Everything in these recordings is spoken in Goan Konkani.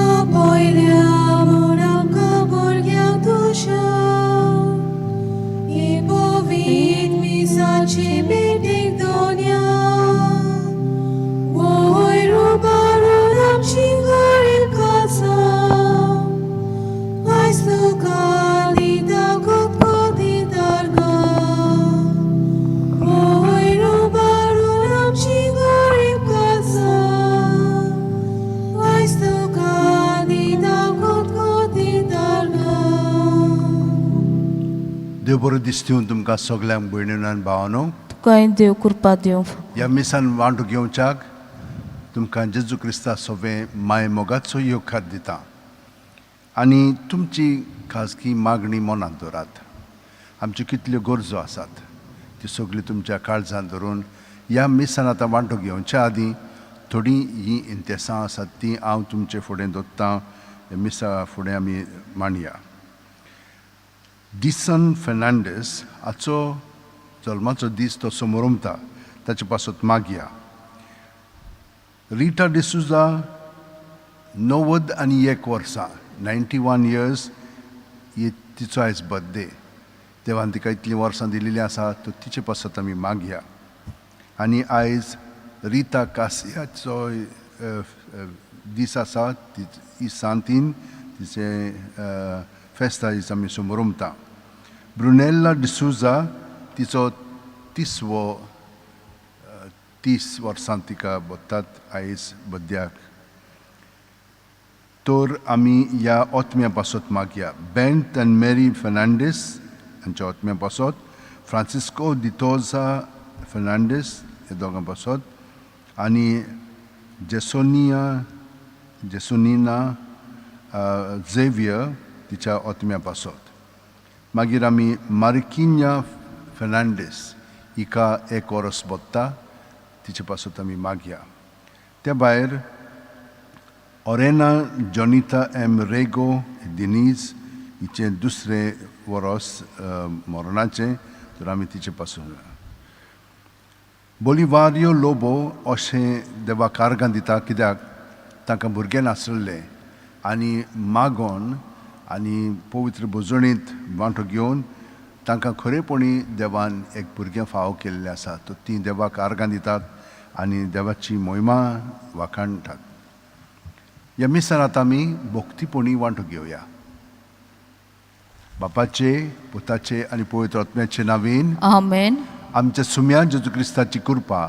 आपयल्या म्हूण आमकां भुरग्यांक तुज्या ही पवित्र मिसाची भेटीक दोनया वयर उबारून आमची गरीब कासा आयज तुका दिता कोतकोती दारगां वयर उबारून आमची गरीब कासा आयज तुका दिता कोतकोती दारगां. देव बरो दिसती तुमकां सगल्यांक भयणीन आनी भावानो. तुकाय देव कृपा दिवं. ह्या मिसान वांटो घेवच्याक तुमकां जेजू क्रिस्ता सोबें माय मोगाचो येवकार दिता आनी तुमची खाजगी मागणी मनांत दवरात. आमच्यो कितल्यो गरजो आसात त्यो सगल्यो तुमच्या काळजांत धरून ह्या मिसान आतां वांटो घेवच्या आदीं थोडीं हीं इंतेसां आसात तीं हांव तुमचे फुडें दवरतां. ह्या मिसा फुडें आमी मांडया. डिसन फेर्नांडीस हाचो जल्माचो दीस तो समोरमता, ताचे पासत मागया. रिटा डिसुजा 91 वर्सां, 91 इयर्स ही तिचो आयज बर्थडे. देवान तिका इतलीं वर्सां दिलेलीं आसा, तर तिचे पासत आमी मागया. आनी आयज रिता कासियाचो दीस आसा, ती ही सांतीन तिचें फेस्त आयज आमी समोरमता. ब्रुनेल्ला डिसुजा तिचो तिसवो 30 वर्सां तिका बत्तात आयज बद्याक. तर आमी ह्या ओतम्या पासत मागया. बेंत आनी मेरी फेर्नांडीस हांच्या ओतम्या पासत, फ्रांसिस्को दितोजा फेर्नांडीस ह्या दोगां पासत आनी जेसोनिया जेसोनिना झेवियर तिच्या ओतम्या पासत. मागीर आमी मार्किन्या फेर्नांडीस हिका एक वरस बत्ता, तिचे पासत आमी मागया. त्या भायर ओरेना जॉनिता एम रेगो दिनीज हिचें दुसरें वरस मरणाचें, तर आमी तिचे पासून. बोलिवारियो लोबो अशें देवाक आर्गां दिता कित्याक तांकां भुरगें नासलें आनी मागोन आनी पवित्र भोजणींत वांटो घेवन तांकां खरेपणी देवान एक भुरगें फावो केल्लें आसा, तर तीं देवाक आर्गां दितात आनी देवाची मोहिमा वाखाणटात. ह्या मिसांत आमी भक्तीपणी वांटो घेवया. बापाचे, पुताचे आनी पवित्र आत्म्याचे नावीन. आमेन. आमच्या सुम्या जेजू क्रिस्ताची कृपा,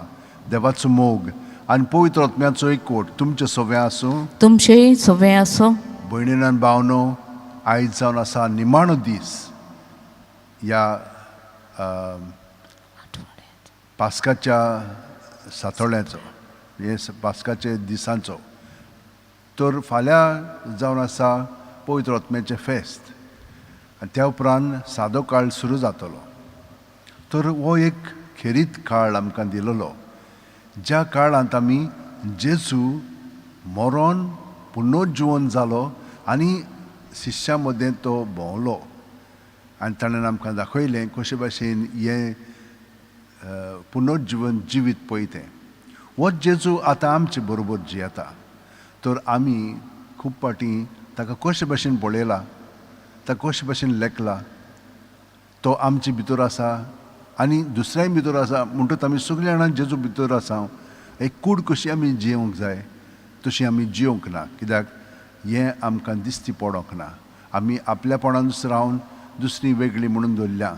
देवाचो मोग आनी पवित्र आत्म्याचो एकवट तुमचे सोवे आसूं. तुमचेय सोवे आसूं. भयणीन आनी भावनो, आयज जावन आसा निमाणो दीस ह्या पास्काच्या सातोळ्याचो, हे पास्काचे दिसांचो. तर फाल्यां जावन आसा पवित्र आत्म्याचें फेस्त आनी त्या उपरांत सादो काळ सुरू जातलो. तर हो एक खेरीत काळ आमकां दिलेलो ज्या काळांत आमी जेजू मरोन पुनर्जिवन जालो आनी शिश्या मदें तो भोंवलो आनी ताणें आमकां दाखयलें कशे भाशेन हें पुनर्जिवन जिवीत पळय तें. हो जेजू आतां आमचे बरोबर जियेता. तर आमी खूब फावटी ताका कशे भाशेन पळयला, ताका कशे भाशेन लेखला, तो आमचे भितर आसा आनी दुसऱ्याय भितर आसा. म्हणटकच आमी सगळीं जाणां जेजू भितर आसा, एक कूड कशी आमी जियोंक जाय तशी आमी जियोंक ना, कित्याक हें आमकां दिश्टी पडोंक ना. आमी आपल्यापणानूच रावन दुसरी वेगळी म्हणून दवरल्या.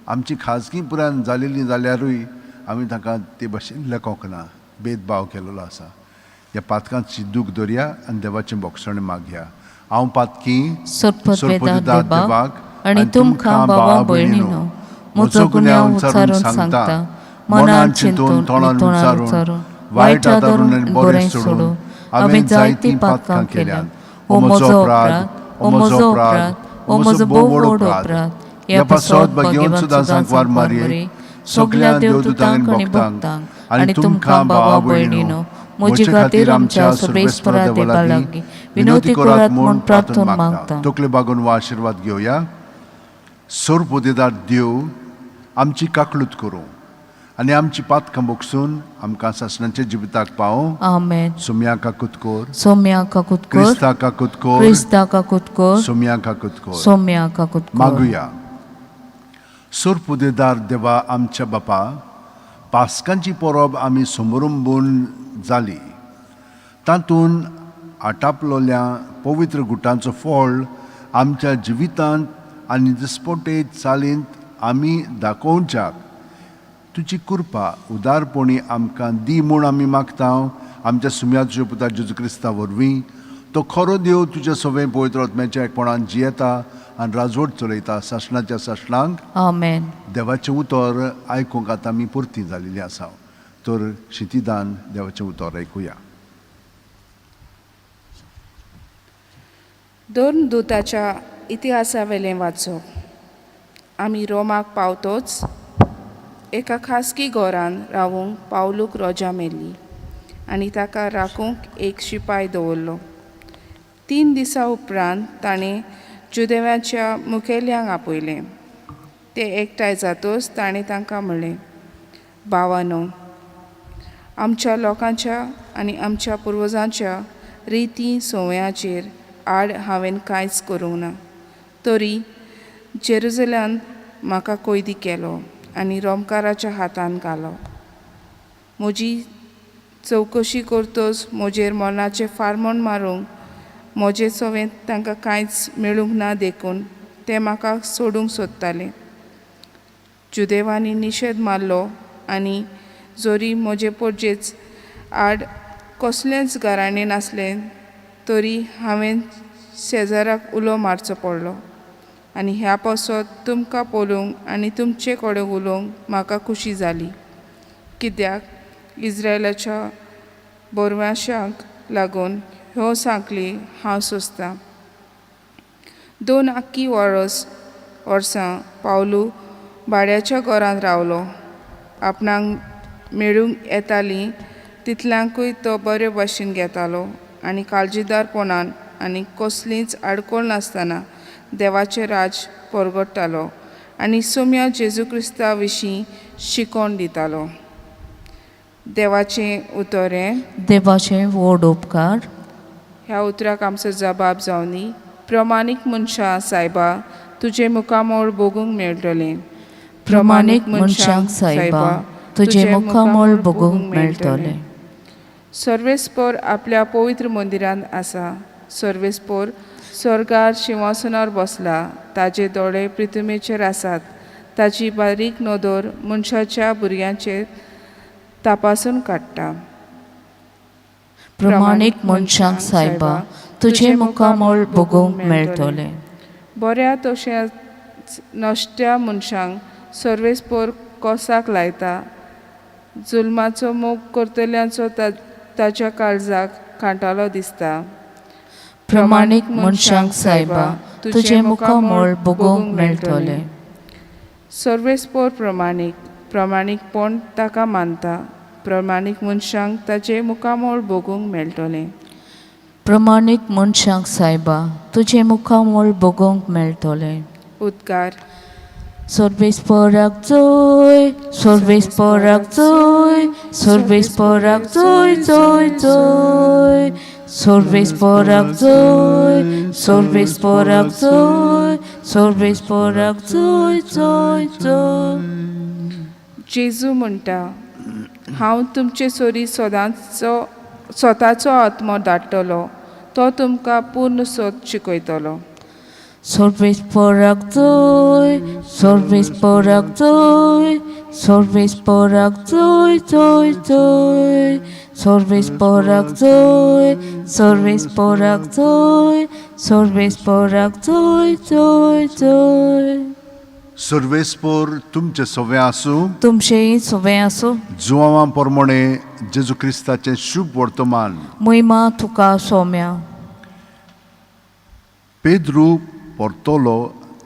आमची खाजगी पुराय जालेली जाल्यारूय आमी तांकां ते भाशेन लेखोंक ना, भेदभाव केलेलो आसा. ह्या पातकांची दूख दवरया आनी देवाचें बोगसणें मागया. हांव पातकी सोरपत देवाक आनी तुमकां भावा भयणीनो म्हजो गुन्यांव उच्चारून सांगता. मनान चिंतून तोंडान उच्चारून वायट आदारून आनी बरें सोडून हांवें जायतीं पातकां केल्यांत. हो म्हजो अपराध, हो म्हजो अपराध, हो म्हजो भोव व्हड अपराध. ह्या पासत भाग्यवंत सुद्दां सांकवार मारये, सगल्या देवदूतांक आनी भक्तांक आनी तुमकां भावा भयणीनो म्हजे खातीर आमच्या सर्वेस्परा देवा लागीं विनवती करात म्हूण प्रार्थून मागता. तकले बागून वा आशिर्वाद घेवया. सोरपोदेदार देव आमची काकळूत करूं आनी आमची पातकां भोगसून आमकां सासणाच्या जिविताक पावों. आमेन. सुम्या काकूत कोर. सोम्या काकूत कर. क्रिस्ता काकूत कोर. क्रिस्ता काकूत कर. सुम्या काकूत कोर. सोम्या काकूत कर. मागुया. सोरपुदेदार देवा आमच्या बापा, पास्कांची परब आमी समरंबून जाली, तातूंत आटापलोल्या पवित्र गुटांचो फळ आमच्या जिवितांत आनी दिसपटे चालींत आमी दाखोवच्याक तुजी कृपा उदारपणी आमकां दी म्हूण आमी मागता, आमच्या सुम्या तुज्या पुता जेजू क्रिस्ता वरवीं. तो खरो देव, तुज्या सवें पवित्र आत्म्याच्या एकपणान जियेता आनी राजवट चलयता सासणाच्या सासणांक. आमेन. देवाचें उतर आयकूंक आतां आमी परती जालेली आसा, तर शितिदान देवाचें उतर आयकुया. दोन दुताच्या इतिहासावेलें वाचप. आमी रोमाक पावतोच एका खासगी घरान रावूंक पावलूक रोजा मेल्ली आनी ताका राखूंक एक शिपाय दवरलो. 3 दिसां उपरांत ताणें जुदेवाच्या मुखेल्यांक आपयलें. ते एकठांय जातोच ताणें तांकां म्हणलें, भावानो, आमच्या लोकांच्या आनी आमच्या पुर्वजांच्या रिती संवयाचेर आड हांवें कांयच करूंक ना, तरी जेरुजल्यान म्हाका कोयदी केलो आनी रोमकाराच्या हातान घालो. म्हजी चवकशी करतच म्हजेर मरणाचें फारमण मारूंक म्हजे सवेंत तांकां कांयच मेळूंक ना, देखून ते म्हाका सोडूंक सोदताले. जुदेवांनी निशेध मारलो आनी जरी म्हजे पोरजेच आड कसलेंच घराणें नासलें तरी हांवें शेजाराक उलो मारचो पडलो आनी ह्या पासत तुमकां पळोवंक आनी तुमचे कडेन उलोवंक म्हाका खुशी जाली, कित्याक इस्रायलाच्या बोरवाशांक लागून ह्यो सांकली हांव सोंसतां. 2 आख्खी वर्सां पावलू भाड्याच्या घरांत रावलो. आपणाक मेळूंक येतालीं तितल्यांकूय तो बरे भाशेन घेतालो आनी काळजीदारपणान आनी कसलीच आडखळ नासतना देवाचें राज परगट्टालो आनी सोम्या जेजू क्रिस्ता विशीं शिकोवन दितालो. देवाचें उतर हें. देवाचें व्हड उपकार. ह्या उतराक आमचो जबाब जावनी. प्रमाणीक मनशां सायबा, तुजें मुखामळ बगूंक मेळटलें. प्रमाणीक मनशांक सायबा, तुजें मुखामळ बगूंक मेळटलें. सर्वेस्पोर आपल्या पवित्र मंदिरांत आसा. सर्वेस्पोर स्वर्गार शिंवासनार बसला. ताजे दोळे पृथ्वीचेर आसात. ताजी बारीक नदर मनशाच्या भुरग्यांचेर तपासून काडटा. प्रमाणीक मनशांक सायबा, तुजें मुखामळ बगूंक मेळटलें. बऱ्या तशेंच नश्ट्या मनशांक सर्वेस्पोर कोसाक लायता. जुलमाचो मोग करतल्यांचो ताच्या काळजाक कांटालो दिसता. प्रमाणीक मनशांक सायबा, तुजें मुखामळ बगूंक मेळटलें. सर्वेस्पोर प्रमाणीक प्रमाणीकपण ताका मानता. प्रमाणीक मनशांक ताचें मुखामळ बगूंक मेळटलें. प्रमाणीक मनशांक सायबा, तुजें मुखामळ बगूंक मेळटलें. उद्गार. सर्वेस्पोराक जोय, सर्वेस्पोराक जोय, सर्वेस्पोराक जोय जोय जोय, सर्वेस्पोराक जोय, सर्वेस्पोराक जोय, सर्वेस्पोराक जोय जोय जोय. जेजू म्हणटा, हांव तुमचे सोरी सदांचो स्वताचो आत्मो धाडटलो, तो तुमकां पूर्ण सोद शिकयतलो. सर्वेस्पोराक जोय, सर्वेस्पोराक जोय, सर्वेस्पोराक जोय जोय जोय, सर्वेस्पोराक जोय, सर्वेस्पोराक जोय, सर्वेस्पोराक जोय जोय जोय. सर्वेस्पोर तुमचें सवें आसूं. तुमचेंय सवें आसूं. जुवांवा प्रमाणे जेजू क्रिस्ताचें शुभ वर्तमान. महिमा तुका सोम्या. पेद्रू परतलो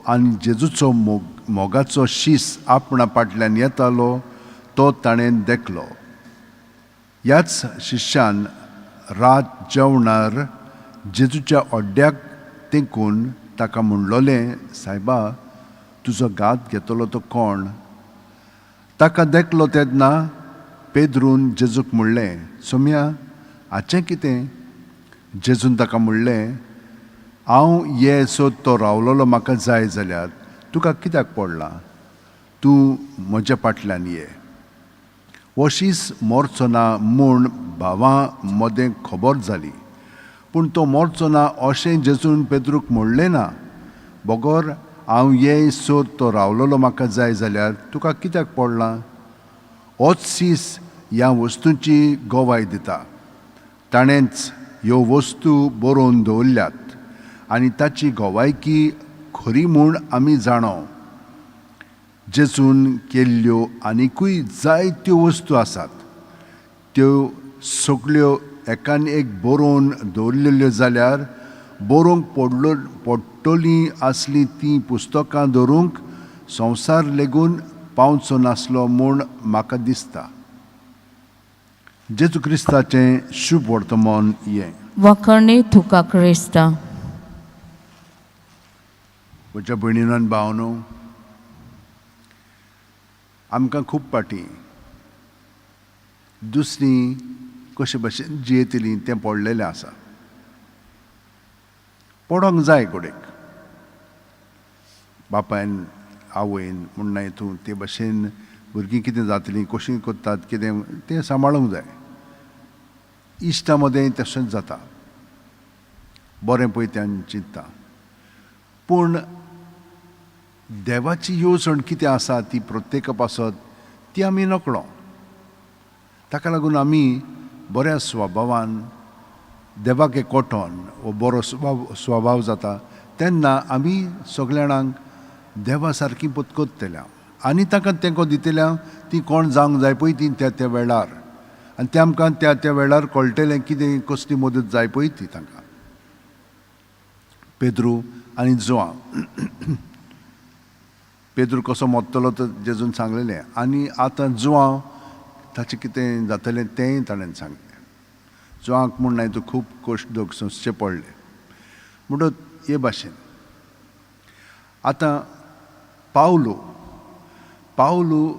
आनी जेजूचो मोगाचो शीस आपणा फाटल्यान येतालो तो ताणें देखलो. ह्याच शिश्यान रात जेवणार जेजूच्या अड्ड्याक तेंकून ताका म्हणलोलें, सायबा, तुजो घात घेतलो तो कोण? ताका देखलो तेन्ना पेद्रून जेजूक म्हणलें, सोम्या, हाचें कितें? जेजून ताका म्हणलें, हांव ये सो तो रावलेलो म्हाका जाय जाल्यार तुका कित्याक पडलां? तूं म्हज्या फाटल्यान ये. हो शीस मरचो ना म्हूण भावां मदें खबर जाली, पूण तो मरचो ना अशें जेजून पेद्रूक म्हणलें ना, बगर हांव ये सो तो रावलेलो म्हाका जाय जाल्यार तुका कित्याक पडलां? होच शीस ह्या वस्तूंची गवाय दिता. ताणेंच ह्यो वस्तू बरोवन दवरल्यात आनी ताची गवायकी खरी म्हूण आमी जाणो. जेजून केल्ल्यो आनिकूय जायत्यो वस्तू आसात, त्यो सगळ्यो एकान एक बरोवन दवरलेल्यो जाल्यार बरोवंक पडटलीं आसलीं तीं पुस्तकां दवरूंक संवसार लेगून पावचो नासलो म्हूण म्हाका दिसता. जेजू क्रिस्ताचें शुभ वर्तमान हें. वाखणी तुका क्रिस्ता. म्हज्या भयणीन आनी भावनो, आमकां खूब फाटीं दुसरीं कशे भशेन जियेतलीं तें पडलेलें आसा. पडोंक जाय घोडेक बापायन आवयन म्हूण तूं ते भशेन भुरगीं कितें जातलीं, कशीं करतात कितें तें सांबाळूंक जाय. इश्टा मदें तशेंच जाता, बरें पळय त्यान चिंत्ता, पूण देवाची येवजण कितें आसा ती प्रत्येका पासत ती आमी नकळो. ताका लागून आमी बऱ्या स्वभावान देवाक एकवटोन वो बरो स्वभाव जाता तेन्ना आमी सगल्या जाणांक देवा सारकी पत्करतल्या आनी तांकां तेंको दितल्या. ती कोण जावंक जाय पळय ती त्या त्या वेळार, आनी ते आमकां त्या त्या वेळार कळटलें कितें कसली मदत जाय पळय ती तांकां. पेद्रू आनी जुआंव, पेद्रू कसो मोत्तलो तो जेजून सांगलेलें, आनी आतां जुआंव ताचें कितें जातलें तेंय ताणें सांगलें. जुआंक म्हूण नाय तूं खूब कश्ट दोग सोंसचे पडले म्हणटच हे भाशेन. आतां पावलू, पावलू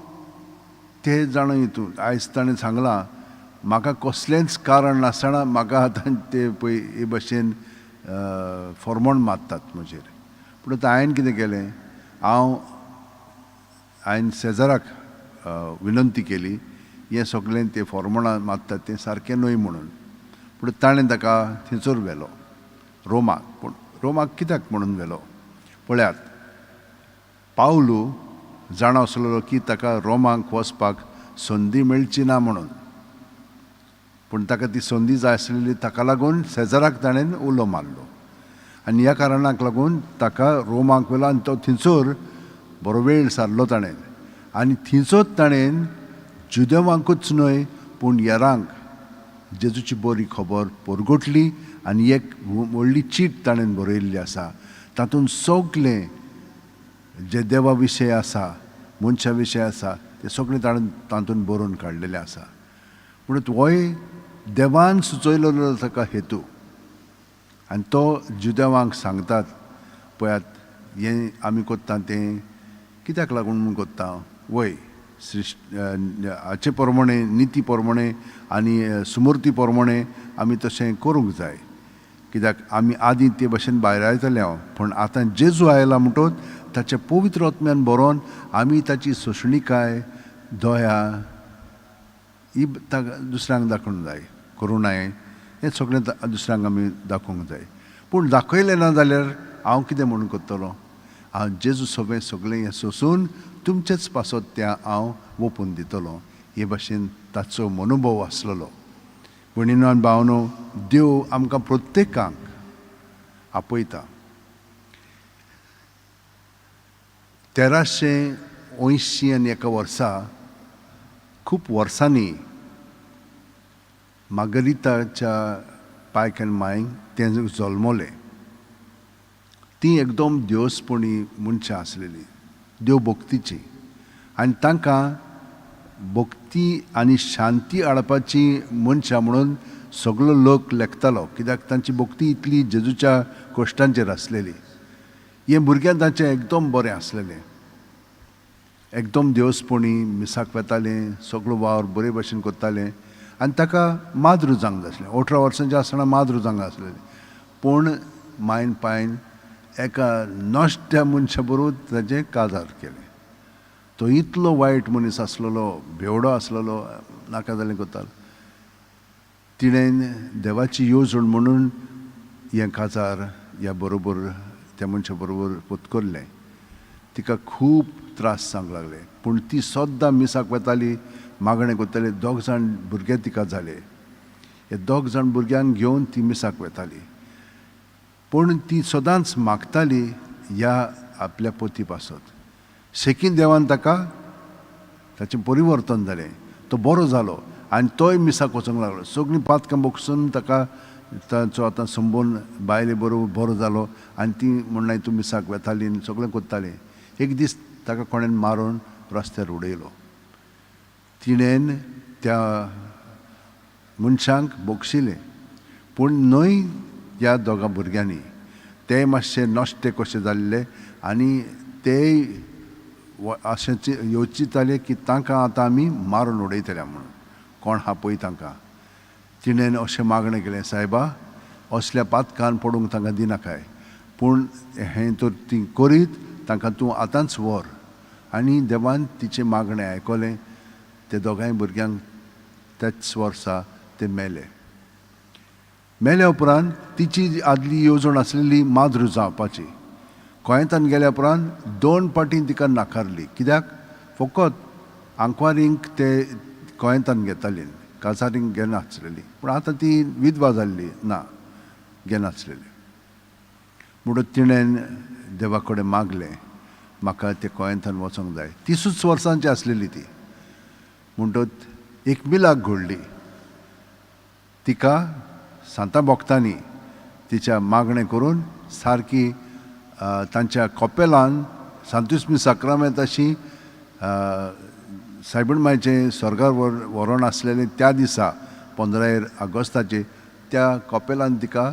ते जाणा हितून आयज ताणें सांगलां म्हाका कसलेंच कारण नासतना म्हाका आतां ते पळय हे भाशेन फॉर्मोण मारतात म्हजेर. पूण आतां हांवें कितें केलें, हांवें सेजाराक विनंती केली हें सगळें ते फॉर्मोणां मारतात तें सारकें न्हय म्हणून. पूण ताणें ताका थंयसर व्हेलो रोमाक. पूण रोमाक कित्याक म्हणून व्हेलो पळयात, पावलू जाणा आसलेलो की ताका रोमाक वचपाक संदी मेळची ना म्हणून, पूण ताका ती संदी जाय आसलेली, ताका लागून सेजाराक ताणें उलो मारलो आनी ह्या कारणाक लागून ताका रोमाक व्हेलो आनी तो थंयसर बरो वेळ सारलो ताणें. आनी थंयसर ताणें जुदेवांकूच न्हय पूण हेरांक जेजूची बरी खबर परगटली आनी एक व्हडली चीट ताणें बरयल्ली आसा. तातूंत सगळें जे देवा विशय आसा, मनशा विशय आसा, तें सगळें ताणें तातूंत बरोवन काडलेलें आसा. पूण होय देवान सुचयलेलो ताका हेतू, आनी तो जुदेवांक सांगतात पळयात हें आमी करता तें कित्याक लागून म्हूण करता, वय सृश्ट हाचे प्रमाणे, निती प्रमाणे आनी सुमूर्ती प्रमाणे आमी तशें करूंक जाय, कित्याक आमी आदीं ते भशेन भायर आयतले हांव, पूण आतां जेजू आयला म्हणटच ताच्या पवित्र आत्म्यान बरोवन आमी ताची सोंसणीकाय, दया ही ताका दुसऱ्यांक दाखोवंक जाय, करुणाय हें सगळें दुसऱ्यांक आमी दाखोवंक जाय. पूण दाखयलें ना जाल्यार हांव कितें म्हणून करतलो, हांव जेजू सगळें सगळें हें सोंसून तुमचेच पासत तें हांव ओपून दितलो. हे भाशेन ताचो मनोभव आसलेलो. भयणीनो आनी भावनो, देव आमकां प्रत्येकांक आपयता. 1381 वर्सा खूब वर्सांनी मागरिताच्या पायक आनी मांयक तें जल्मलें. ती एकदम देवस्पणी मनशां आसलेली, देव भक्तीची, आनी तांकां भक्ती आनी शांती हाडपाची मनशां म्हणून सगलो लोक लेखतालो, कित्याक तांची भक्ती इतली जेजूच्या कश्टांचेर आसलेली. हें भुरग्यां तांचें एकदम बरें आसलेलें. एकदम देवसपणी मिसाक वेतालें, सगळो वावर बरे भशेन करतालें आनी ताका माद्रू जावंक जाय आसलें. 18 वर्सांचें आसतना माद्रू जावंक आसलेलें, पूण मायन पायन एका नश्ट्या मनशा बरोबर ताचें काजार केलें. तो इतलो वायट मनीस आसलेलो, भेवडो आसलेलो, नाका जालें करतालो. तिणें देवाची येवजण म्हणून हें काजार ह्या बरोबर त्या मनशा बरोबर पत्करलें. तिका खूब त्रास जावंक लागले, पूण ती सद्दां मिसाक वताली, मागणें करताली. 2 जाण भुरगे तिका जाले. हे 2 जाण भुरग्यांक घेवन ती मिसाक वताली, पूण ती सदांच मागताली ह्या आपल्या पती पासत. शेकीन देवान ताका ताचें परिवर्तन जालें, तो बरो जालो आनी तोय मिसाक वचूंक लागलो. सगळीं पातकां बगसून ताका ताचो आतां संबंद बायले बरोबर बरो जालो आनी ती म्हणनाय तूं मिसाक वेताली आनी सगळें करताली. एक दीस ताका कोणेन मारून रस्त्यार उडयलो. तिणेन त्या मनशांक बक्षिलें, पूण न्हय ह्या दोगां भुरग्यांनी. ते मातशे नश्टे कशे जाल्ले आनी ते अशें येवजिताले की तांकां आतां आमी मारून उडयतले म्हणून, कोण हा पळय तांकां. तिणेन अशें मागणें केलें, सायबा असल्या पातकान पडूंक तांकां दिनाकाय, पूण हें तर ती करीत तांकां तूं आतांच व्हर. आनी देवान तिचें मागणें आयकलें. ते दोगांय भुरग्यांक त्याच वर्सा ते मेले. मेल्या उपरांत तिची आदली येवजण आसलेली माद्रू जावपाची. गोंयांतान गेल्या उपरांत 2 पाटी तिका नाकारली. कित्याक? फकत आंकवारींक ते गोंयांतान घेताली, काजारींक घेनासलेली. पूण आतां ती विधवा जाल्ली ना, घेनासलेली. म्हणून तिणें देवा कडेन मागलें, म्हाका ते गोंयांतान वचोंक जाय. 30 वर्सांची आसलेली ती. म्हणटत एक मिलाक घडली. तिका सांता भक्तांनी तिच्या मागणें करून सारकी तांच्या कपेलान सांतुस्मी साक्रामेंत अशी सायबण मायचें स्वर्गार व्हरोन आसलेलें त्या दिसा 15 ऑगस्टाचे त्या कपेलान तिका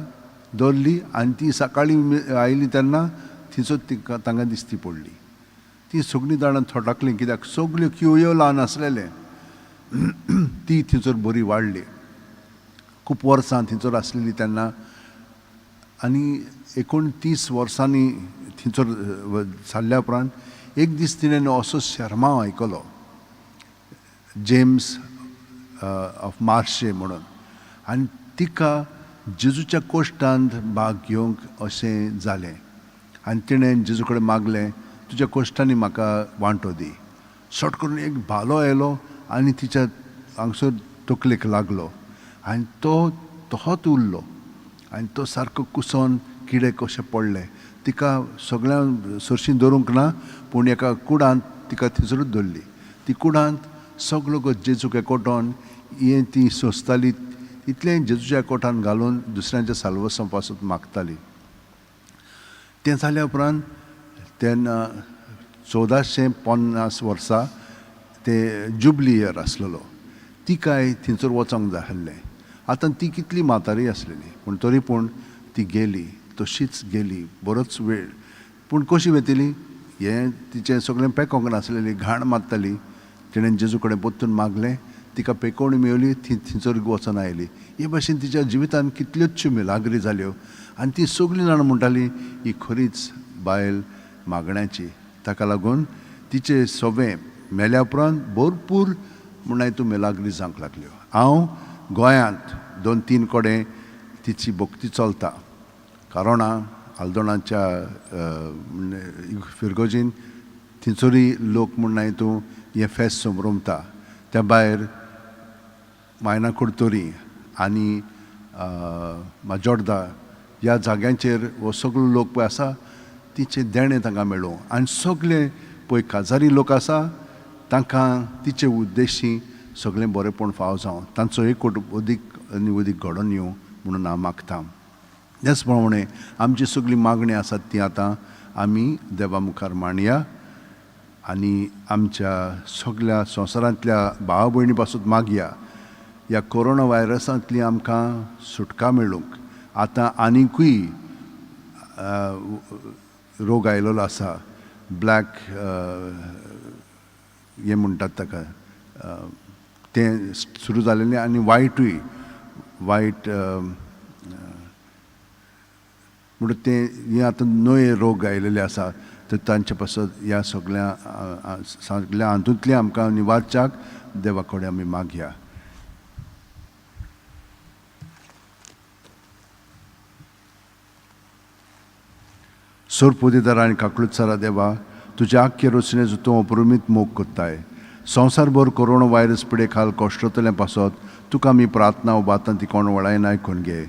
दवरली आनी ती सकाळीं आयली तेन्ना थंयसर तिका तांकां दिसती पडली. ती सगळीं जाणां थोटाकलीं, कित्याक सगल्यो क्युयो ल्हान आसलेलें. ती थंयसर बरी वाडली, खूब वर्सां थंयसर आसलेली तेन्ना. आनी 29 वर्सांनी थंयसर जाल्ल्या उपरांत एक दीस तिणें असो शर्माव आयकलो, जेम्स ऑफ मार्शे म्हणून. आनी तिका जेजूच्या कोश्टांत भाग घेवंक अशें जालें आनी तिणें जेजू कडेन मागलें, तुज्या कोश्टांनी म्हाका वांटो दी. शॉर्ट करून एक भालो आयलो आनी तिच्या हांगसर तकलेक लागलो आनी तो तहोच उरलो आनी तो सारको कुसोन किडे कशे पडले. तिका सगळ्यां सरशीं दवरूंक ना, पूण एका कुडांत तिका थंयसरूच दवरली. ती कुडांत सगलो जेजूक एकवटोन हें ती सोंसताली, तितलें जेजूच्या एकवटान घालून दुसऱ्यांच्या साल्वसां पासून मागताली. तें जाल्या उपरांत तेन्ना 1450 वर्सा ते जुबली इयर आसलेलो. तिकाय थंयसर वचोंक जाय आसलें. आतां ती कितली म्हातारी आसलेली, पूण तरी पूण ती गेली, तशीच गेली बरोच वेळ. पूण कशी वेतली हें तिचें सगळें पेकोंक नासलेली, घाण मारताली. तिणें जेजू कडेन परतून मागलें, तिका पेकोवणी मेवली, ती थंयसर वचोन आयली. हे भशेन तिच्या जिवितांत कितल्योचश्यो मिलाग्री जाल्यो आनी ती सगळीं जाणां म्हणटाली ही खरीच बायल मागण्याची. ताका लागून तिचे सवें मेल्या उपरांत भरपूर म्हणल्यार तूं मिलाग्री जावंक लागल्यो. हांव गोंयांत 2-3 कडेन तिची भक्ती चलता. कारोणा आल्दोणाच्या फिरगोजीन थंयसरूय लोक म्हणनाय तूं हें फेस्त समरमता. त्या भायर मायना कुडतरी आनी माजोर्दा ह्या जाग्यांचेर हो सगळो लोक पळय आसा तिचें देणें तांकां मेळूं आनी सगळे पळय काजारी लोक आसा तांकां तिचे उद्देशी सगळें बरेंपण फाव जावं, तांचो एकवट अदीक आनी अदीक घडोवन येवं म्हणून हांव मागता. त्याच प्रमाणे आमची सगळी मागणी आसात ती आतां आमी देवा मुखार मांडया आनी आमच्या सगळ्या संवसारांतल्या भाव भयणी पासून मागया ह्या कोरोना व्हायरसांतली आमकां सुटका मेळूंक. आतां आनिकूय रोग आयलेलो आसा, ब्लॅक हें म्हणटात ताका तें सुरू जालेलें आनी वायटूय वायट म्हणटा तें हें आतां नवे रोग आयलेले आसा तर तांचे पासत ह्या सगळ्या सगळ्या हातूंतलें आमकां निवारच्याक देवा कडेन आमी मागया. सोरपोदेदार आनी काकळुतसारा देवा, तुज्या आख्खे रचनेचो तूं अपरुमीत मोग कोत्ताय. संवसारभर कोरोना व्हायरस पिडे खाल कश्टतलें पासत तुका आमी प्रार्थना उबारता ती कोण वळायन आयकून घे.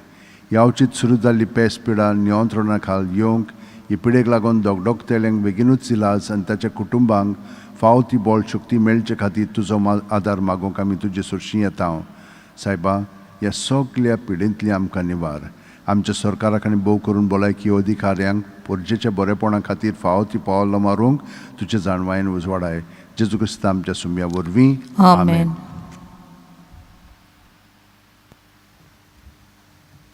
ह्या सुरू जाल्ली पेस पिडा नियंत्रणा खाल येवंक ही पिडेक लागून दगदगतेल्यांक बेगीनूच इलाज आनी ताच्या कुटुंबांक फावो ती बळ शक्ती मेळचे खातीर तुजो आदार मागूंक आमी तुजे सरशीं येता. सायबा, ह्या सगल्या पिडेंतली आमकां निवार. आमच्या सरकाराक आनी भोव करून भलायकी अधिकाऱ्यांक पोरजेच्या बरेपणा खातीर फावो ती पावलां मारूंक तुजे जाणवायेन उजवाडाय. जेजू क्रिस्ता आमच्या सुम्या वरवीं, आमेन.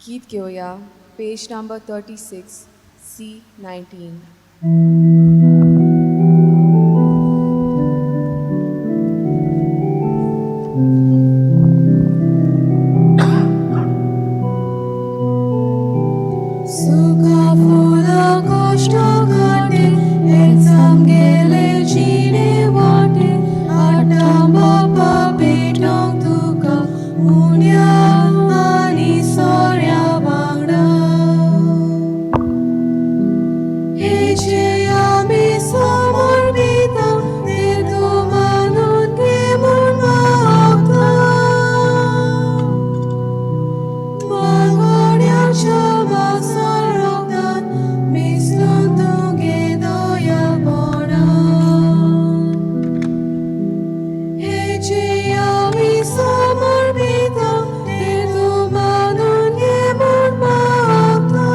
गीत घेवया पेज नंबर 36 C19. सुखा फुलां कश्ट काडे, एग्जाम गेले जिणे वाटे, आतां बापा भेटोंक तुका उण्या आनी सोऱ्या वांगडा. हेचे आमी समर्पिता, ते तूं मानून घे म्हूण मागता. मागोड्याच्या मासार रोगदान मिसळून तुगे दयापणा. हेचे आमी समर्पिता, ते तूं मानून घे म्हूण मागता.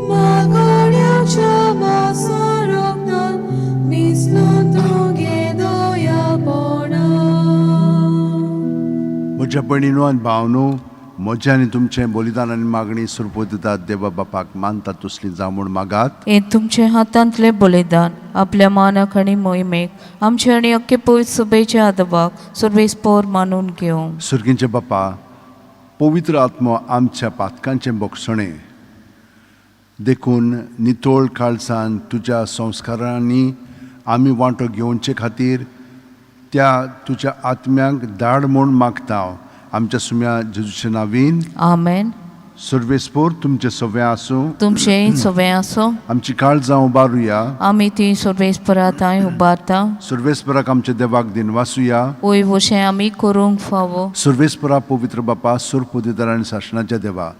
मागोड्याच्या मासार रोगदान मिसळून तुगे दयापणा. म्हज्या भयणीनो आनी भावनो, म्हजें आनी तुमचें बलिदान आनी मागणी सुरपोत देवा बापाक मानता तसली जावं म्हूण मागात. हे तुमचे हातांतले बलिदान आपल्या मानाक आनी मोहिमेक आमचे आनी अख्खे पवित्र सुबेच्या आदबाक सुरवेस पोर मानून घेवं. सुर्गींचे बापा, पवित्र आत्मो आमच्या पातकांचें बोगसणें देखून नितोळ काळजान तुज्या संस्कारांनी आमी वांटो घेवचे खातीर त्या तुज्या आत्म्यांक धाड म्हूण मागता, आमच्या सुम्या जेजूच्या नावीन. आमेन. सर्वेस्पोर तुमचें सगळें आसूं. तुमचें सगळें आसूं. आमची काळजां उबारुया. आमी ती सुरवेस पराताय उबारता. सर्वेस्पराक आमच्या देवाक दिनवासुया. वय वशें आमी करूंक फावो. सर्वेस्परा, पवित्र बापा, सोरपोदेदार आनी सासणाच्या देवा,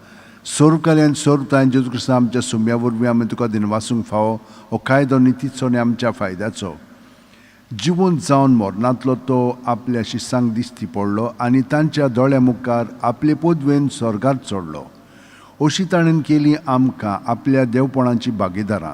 सोर्वकाली आनी सोर्वताय जेजू क्रिस्ता आमच्या सुम्या वरवीं आमी तुका दिनवासूंक फावो. हो कायदो नितीचो आनी आमच्या फायद्याचो. जिवंत जावन मरणांतलो तो आपल्या शिसांक दिश्टी पडलो आनी तांच्या दोळ्या मुखार आपले पदवेन स्वर्गार चडलो. अशी ताणें केली आमकां आपल्या देवपणाची भागीदारां.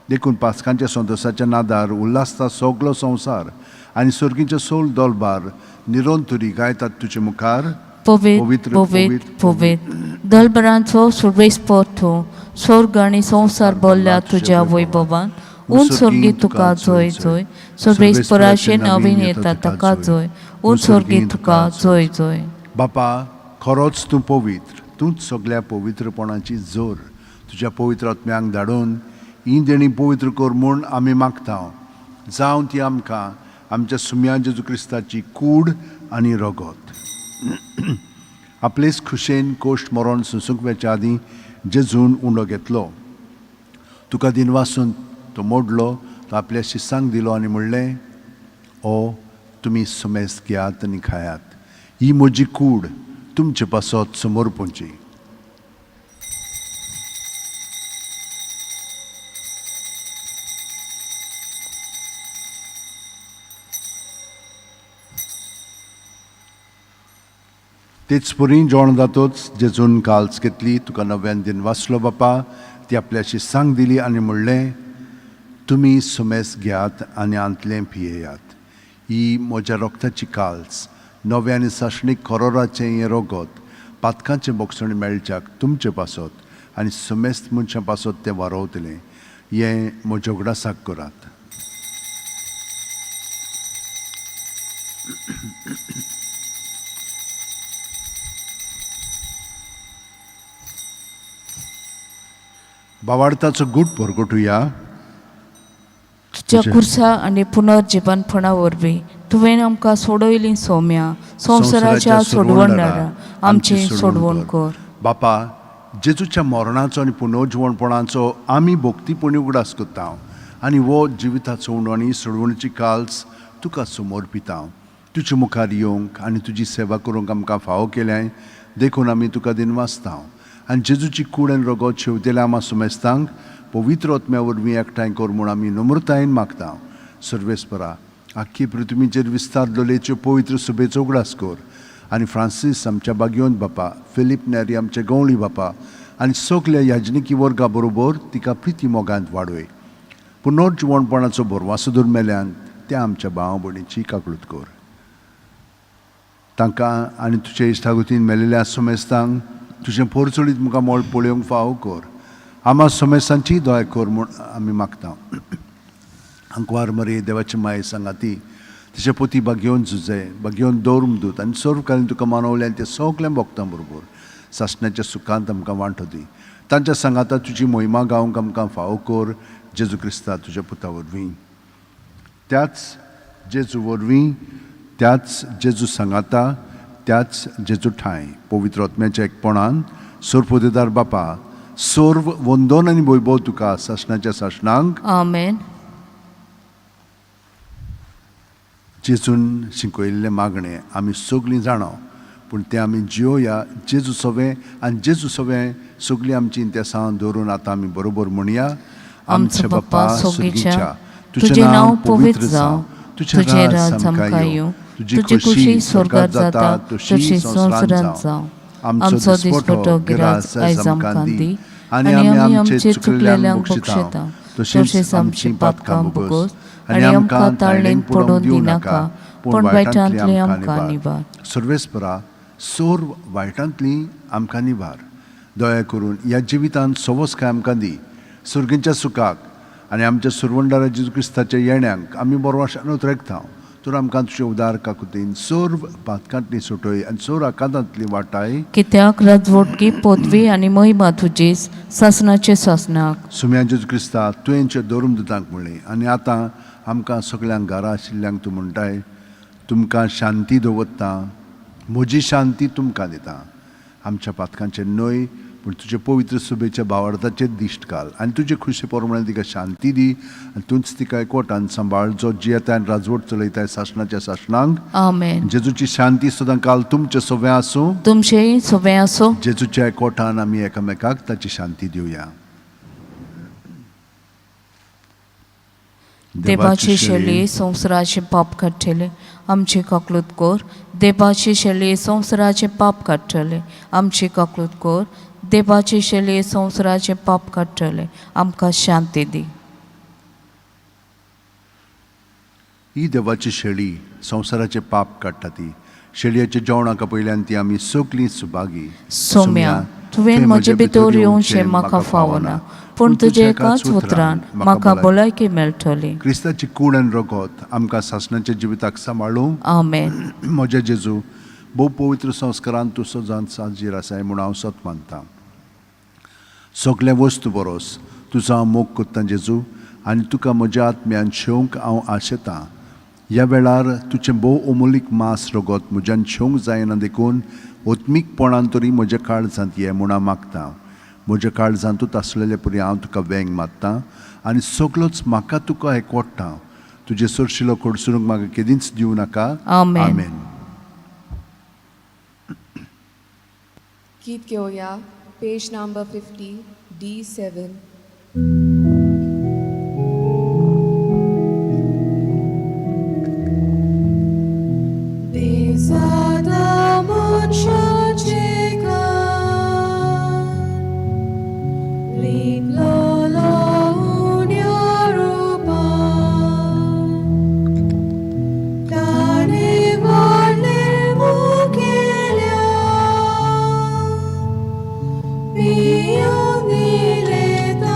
देखून पास्कांच्या संतोसाच्या नादार उल्हासता सगलो संवसार आनी सर्गींचे सोल दोलबार निरंतरी गायतात तुजे मुखार. पवित्र, पवित्र, पवित्र दलबरांचो सुरवेस पोर तूं. स्वर्ग आनी संवसार भरल्या तुज्या वैभवान. उंच स्वर्गी तुका जोय जोय. सुरवेस पराशे नवीन येता ताका जोय. उंच स्वर्गी तुका जोय जोय. बापा, खरोच तूं पवित्र, तूंच सगल्या पवित्रपणाची जोर. तुज्या पवित्र आत्म्यांक धाडून ही देणी पवित्र कर म्हूण आमी मागता, जावं ती आमकां आमच्या सुम्या जेजू क्रिस्ताची कूड आनी रगत. आपलेच खुशेन कोश्ट मरोन सुसूंक वेच्या आदीं जेजून उंडो घेतलो, तुका दिनवासून तो मोडलो, तो आपल्या शिसांक दिलो आनी म्हणलें, ओ तुमी सुमेस्त घेयात आनी खायात. ही म्हजी कूड तुमचे पासत समर्पूंची. तेच परी जेवण जातोच जेजून काल्स घेतली, तुका नव्यान दिन वाचलो बापा, ती आपल्या शिसांक दिली आनी म्हणलें, तुमी सुमेस घेयात आनी आंतलें पियेयात. ही म्हज्या रोगताची काल्स, नव्या आनी सासणीक करोराचें हें रोगत पातकांचें बोगसण मेळच्याक तुमचे पासत आनी सुमेस्त मनशां पासत तें वारोवतलें. हें म्हज्या उगडासाक करात. भावार्थाचो गूट परगटुया. तुज्या खुर्सा आनी पुनर्जिवनपणा वरवीं तुवें आमकां सोडयली सोम्या, संवसाराच्या सोडवणदारा आमची सोडवण कर. बापा, जेजूच्या मरणाचो आनी पुनर्जिवणपणाचो आमी भक्तीपणी उगडास करता आनी हो जिविताचो उंडो आनी सोडवणीची काल्स तुका समर्पिता. तुजे मुखार येवंक आनी तुजी सेवा करूंक आमकां फावो केल्याय देखून आमी तुका दिनवासता. आनी जेजूची कूड आनी रगत शेवतेल्या आमा सुमेस्तांक पवित्र आत्म्या वरवीं एकठांय कर म्हूण आमी नम्रतायेन मागता. सर्वेस्परा, आख्खी पृथ्वीचेर विस्तार लोलयेच्यो पवित्र सुबेचो उगडास कर आनी फ्रांसीस आमच्या बागयोन बापा, फिलीप नेरी आमच्या गवळी बापा आनी सगल्या याजनिकी वर्गा बरोबर तिका प्रिती मोगांत वाडय. पुनर्जिवणपणाचो भरवासो धरून मेल्यान त्या आमच्या भाव भयणीची काकळूत कर. तांकां आनी तुजे इश्टागतीन मेलेल्या सुमेस्तांक तुजें पोरचोळीत मुखार मोळ पळोवंक फावो कर. आमा सुमेस्तांची दया कर म्हूण आमी मागता. आंकवार मरे देवाची माये सांगाती तिचे पोती बागेवन झुजे बागेवन दवरूंक दूत आनी सर्वकालीन तुका मानवल्यान ते सगळें भोगता बरोबर सासण्याच्या सुखांत आमकां वांटो दी. तांच्या सांगाता तुजी मोहिमा गावंक आमकां फावो कर जेजू क्रिस्ता तुज्या पुता वरवीं. त्याच जेजू वरवीं, त्याच जेजू सांगाता, त्याच जेजू ठांय पवित्र आत्म्याच्या एकपणान सर्वपोदेदार बापा, सर्व वंदन आनी वैभव तुका सासणाच्या सासणांक. आमेन. जेजून शिकयल्लें मागणें आमी सगळीं जाणा, पूण तें आमी जियोया जेजू सवें आनी जेजू सवें सगळीं आमची इंतेसां दवरून आतां आमी बरोबर म्हणया. आमचो बाप्पा सोगीच्या, तुजें नांव पवित्र जावं, तुजें राज आमकां येवं, तुजी खुशी स्वर्गात जाता तशी संवसारांत जावं. आमचो दिसपटो गिरास आयज आमकां दी आनी आमी आमचे चुकलेल्यांक बक्षयता तशीच आमची पातकां भोगोस आनी आमकां ताळणेन पडोवन दिनाका, पूण वायटांतली आमकां निवार. सर्वेस्परा, सर्व वायटांतली आमकां निवार. दया करून ह्या जिवितांत सवसकाय आमकां दी. सर्गींच्या सुखाक आनी आमच्या सुरवंडारा जेजू क्रिस्ताच्या येण्याक आमी बरवाशान उतरेकता. तर आमकां तुजे उदार काकुतीन सर्व पातकांतली सुटय आनी सर्व आकांतांतली वाटाय. कित्याक राजवटकी पदवी आनी महिमा तुजीच सासणाचे सासणाक. सुम्या जेजू क्रिस्ता, तुवेंचे दवरून दितांक म्हणलें आनी आतां आमकां सगल्यांक घरा आशिल्ल्यांक तूं म्हणटाय, तुमकां शांती दवरता, म्हजी शांती तुमकां दिता. आमच्या पातकांचेर न्हय पूण तुजे पवित्र सुबेच्या भावार्थाचेर दिश्ट घाल आनी तुजे खुशी प्रमाणे तिका शांती दी आनी तूंच तिका एकवटान सांबाळ, जो जियेता आनी राजवट चलयताय सासणाच्या सासणांक. आमेन. जेजूची शांती सदां काल तुमचे सवें आसूं, तुमचेय सवें आसूं. जेजूच्या एकवटान आमी एकामेकाक ताची शांती दिवया. देवाची शेली संवसाराचें पाप काडटले आमची काकलूत कर. देवाची शेली संवसाराचें पाप काडटले आमची काकलूत कर. देवाची शेली संवसाराचें पाप काडटले आमकां शांती दी. ही देवाची शेळी संवसाराचें पाप काडटा ती शेळयेच्या जेवणाक पयल्यान ती आमी सगळीं सुभागी. सोम्या, तुवें म्हजे भितर येवचें म्हाका फावना, पूण तुजे एकाच उतरान म्हाका भलायकी मेळटली. क्रिस्ताची कूड आनी रगत आमकां सासणाच्या जिविताक सांबाळूं. आमेन. म्हज्या जेजू, भोव पवित्र संस्कारान तूं सदांच साजीर आसाय म्हूण हांव सत मानता. सगळ्या वस्तू बरोस तुजो हांव मोग करतां जेजू आनी तुका म्हज्या आत्म्यान शेवंक हांव आशेतां. ह्या वेळार तुजें भोव अमोलीक मांस रगत म्हज्यान शेवंक जायना देखून आत्मीकपणान तरी म्हज्या काळजांत ये म्हूण हांव मागतां. म्हज्या काळजांतूच आसलेले परी हांव तुका वेंग मारता आनी सगळोच म्हाका तुका एकवडटा. तुजें सरशिलो कडसरूंक म्हाका केदींच दिवं नाका. आमेन. आमेन. गीत घेवया, पेज नंबर 50, D7. दिसता मनशाचे कान, लिपलोलो उण्या रुपान, ताणें व्हडलें मुखेल्या, पियोवंक दिलें.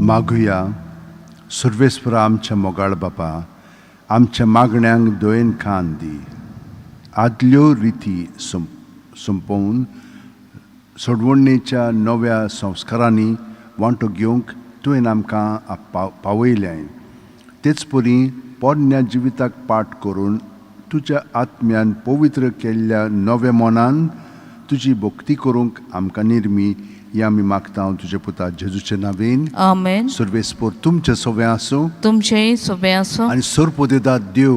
मागुया. सर्वेस्परा आमच्या मोगाळ बापा, आमच्या मागण्यांक दयेन कान दी. आदल्यो रिती सोंपोवन सोडवणेच्या नव्या संस्कारांनी वांटो घेवंक तुवें आमकां पावयलें. तेच परी पोरण्या जिविताक पाठ करून तुज्या आत्म्यान पवित्र केल्ल्या नव्या मनान तुजी भक्ती करूंक आमकां निर्मी, हें आमी मागता तुज्या पुता जेजूचे नांवेन. आमेन. सर्वेस्पोर तुमचें सगळें आसूं, तुमचेंय सोबें आसूं. आनी सरपोदेदाद देव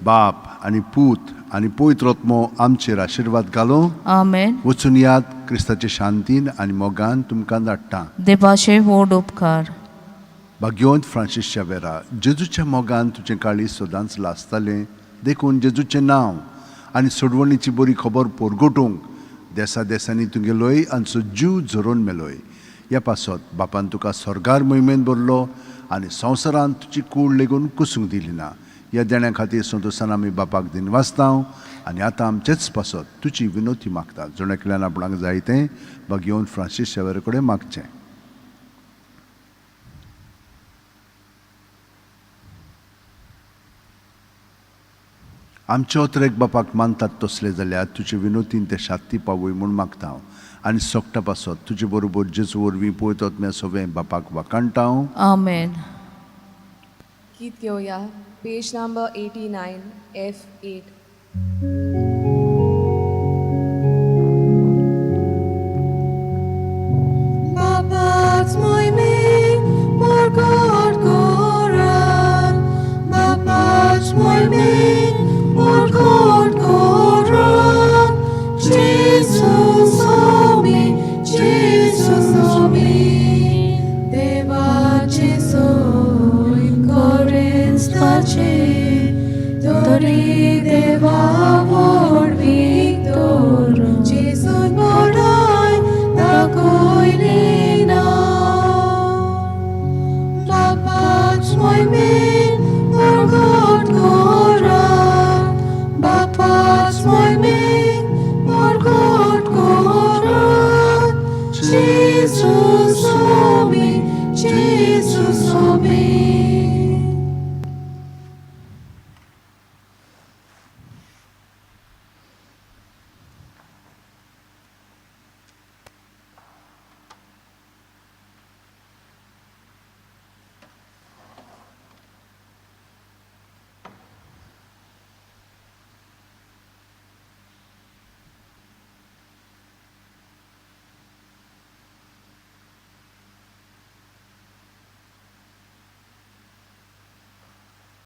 बाप आनी पूत आनी पवित्र आत्मो आमचेर आशिर्वाद घालूं. आमेन. वचून याद क्रिस्ताचे शांतीन आनी मोगान तुमकां धाडटा. देवाचे व्हड उपकार. भाग्यवंत फ्रांसीस शावेरा, जेजूच्या मोगान तुजें काळीज सदांच लासतालें, देखून जेजूचें नांव आनी सोडवणीची बरी खबर पोरगोटूंक देसा देसांनी तुगेलोय आनी जीव झरोवन मेलोय. ह्या पासत बापान तुका स्वर्गार मोहिमेन भरलो आनी संवसारांत तुजी कूड लेगून कुसूंक दिली ना. ह्या देण्या खातीर संतोशान आमी बापाक दिनवासता आनी आतां आमचेच पासत तुजी विनोती मागता. जण एकल्यान आपणाक जाय तें भाग्यवंत फ्रांसीस शावेरा कडेन मागचें. आमचे अत्रेक बापाक मानतात तसले जाल्यार तुजे विनोतीन ते शांती पावय म्हूण मागता हांव आनी सोगटा पासत तुजे बरोबर जेजू वरवीं पळयतात सगळें बापाक वाखाणटा हांव. आमेन. गीत घेवया, पेज नंबर 89 F8. बापाच मोहिमेन परगट करात, बापाच मोहिमेन परगट करात, जेजू स्वामी, जेजू स्वामी, देवाचे सोय करेंस्ताचे, तरी देवा व्हडवीक दवरून जेजून बडाय दाखयली ना. बापाच मोहिमेन परगट करात, बापाच मोहिमेन परगट करात, जेजू स्वामी, जेजू स्वामी.